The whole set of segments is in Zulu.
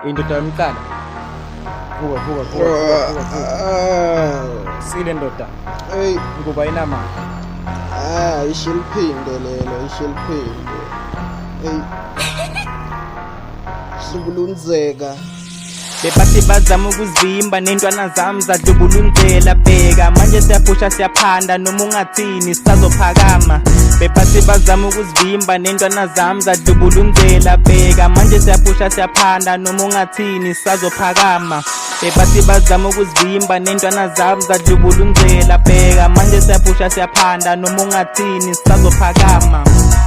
Indoda yomqala. Vuka, vuka, vuka, vuka, vuka, vuka. Sile ndoda. Hey, Nguba inamandla. ah, isho liphinde lelo, isho liphinde. Hey. Hlubulunzeka. Bebathi bazama ukuzivimba nentwana zami zadlubulunzela. Bheka manje siyaphusha, siyaphanda, noma ungathini sisazophakama. Bebathi bazama ukuzivimba nentwana zami zadlubulunzela. Bheka manje siyaphusha, siyaphanda, noma ungathini sisazophakama. Bebathi bazama ukuzivimba nentwana zami zadlubulunzela. Bheka manje siyaphusha, siyaphanda, noma ungathini sisazophakama.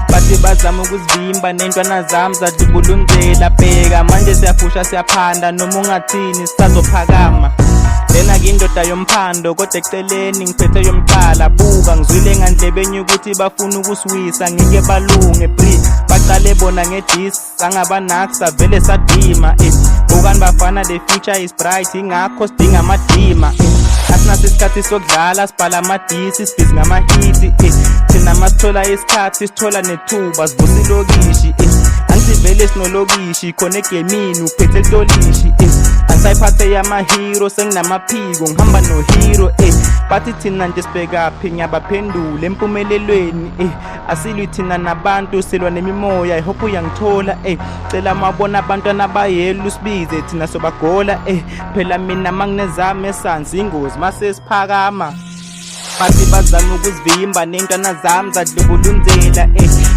Bathi bazama ukuzivimba nentwana zami zadlubulunzela. Bheka manje siyaphusha, siyaphanda, noma ungathini sisazophakama. Lena kindoda yomphando, kodwa eceleni ngiphethe yomqala. Buka, ngizwile ngandlebenye ukuthi bafuna ukusiwisa, ngeke balunge bri. Baqale bona ngedis, sangabanaksa vele sadima. Bukani bafana, the future is bright, ingakho sidinga amadima. Asinaso isikhathi sokudlala, sibhala amadisi, sibhizi ngamahiti. Thina masithola isikhathi sithola nethuba, sivusa ilokishi. Angithi vele sinolokishi khona egemini, uphethe litolishi. Angisayiphathe yamahero, senginamaphiko, ngihamba nohero. Bathi thina nje sibhekaphi, ngiyabaphendula empumelelweni. Asilwi thina nabantu, silwa nemimoya. I hope uyangithola. Cela mabona abantwana bayela, usibize thina sobagola. Phela mina manginezami esansi ingozi mase siphakama. Bathi bazama ukuzivimba nentwana zami zadlubulunzela.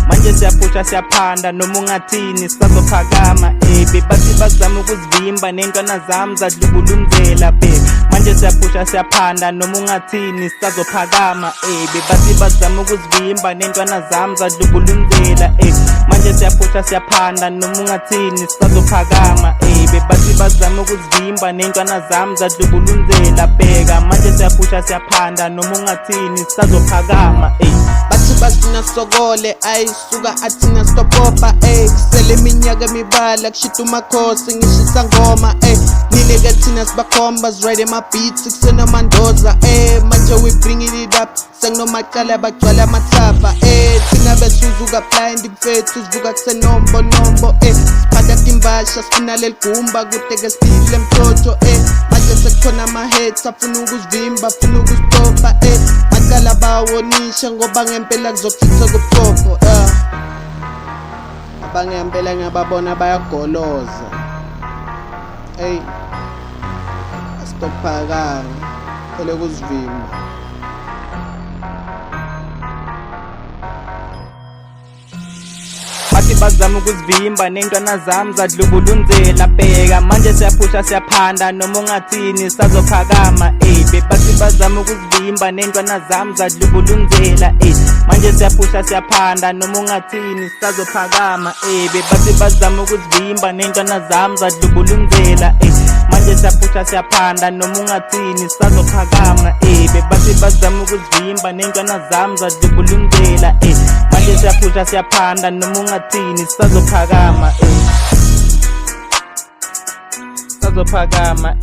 Manje siyaphusha, siyaphanda, noma ungathini sisazophakama. Bebathi bazama ukuzivimba nentwana zami zadlubulunzela. Be manje siyaphusha, siyaphanda, noma ungathini sisazophakama. Bebathi bazama ukuzivimba nentwana zami zadlubulunzela. Manje siyaphusha, siyaphanda, noma ungathini sisazophakama. Bebathi bazama ukuzivimba nentwana zami zadlubulunzela. Bheka manje siyaphusha, siyaphanda, noma ungathini sisazophakama. Bathi basina sokole, ayisuka athina stopopa. Ey, kusele iminyaka emibala kushita umakhosi, ngishisa ngoma. Ey, nine ke thina sibakhomba, siride ema-beats kusenamandoza. Ey, manje we bringing it up, senginomacala bagcwala amathafa. Ey, thina besuzuka blind mfethu, sivuka kusenombo nombo. Ey, siphatha timbasha, sifuna leligumba kude ke sidile mthotho. Ey, manje sekukhona ama-hits afuna ukuzivimba, afuna ukuzitopa. Ey, macala bawonisha ngoba ngempela kuzochitha kubuchopho. Abangempela ngiyababona bayagoloza. Ey, asitophakama phela kuzivimba. Bathi bazama ukuzivimba nentwana zami zadlubulunzela. Bheka manje siyaphusha, siyaphanda, noma ungathini sisazophakama. Bebathi bazama ukuzivimba nentwana zami zadlubulunzela. Manje siyaphusha, siyaphanda, noma ungathini sisazophakama. Bebathi bazama ukuzivimba nentwana zami zadlubulunzela. Manje siyaphusha, siyaphanda, noma ungathini sisazophakama. Bebathi bazama ukuzivimba nentwana zami zadlubulunzela. Manje siyaphusha, siyaphanda, noma ungathini sisazophakama. Sisazophakama.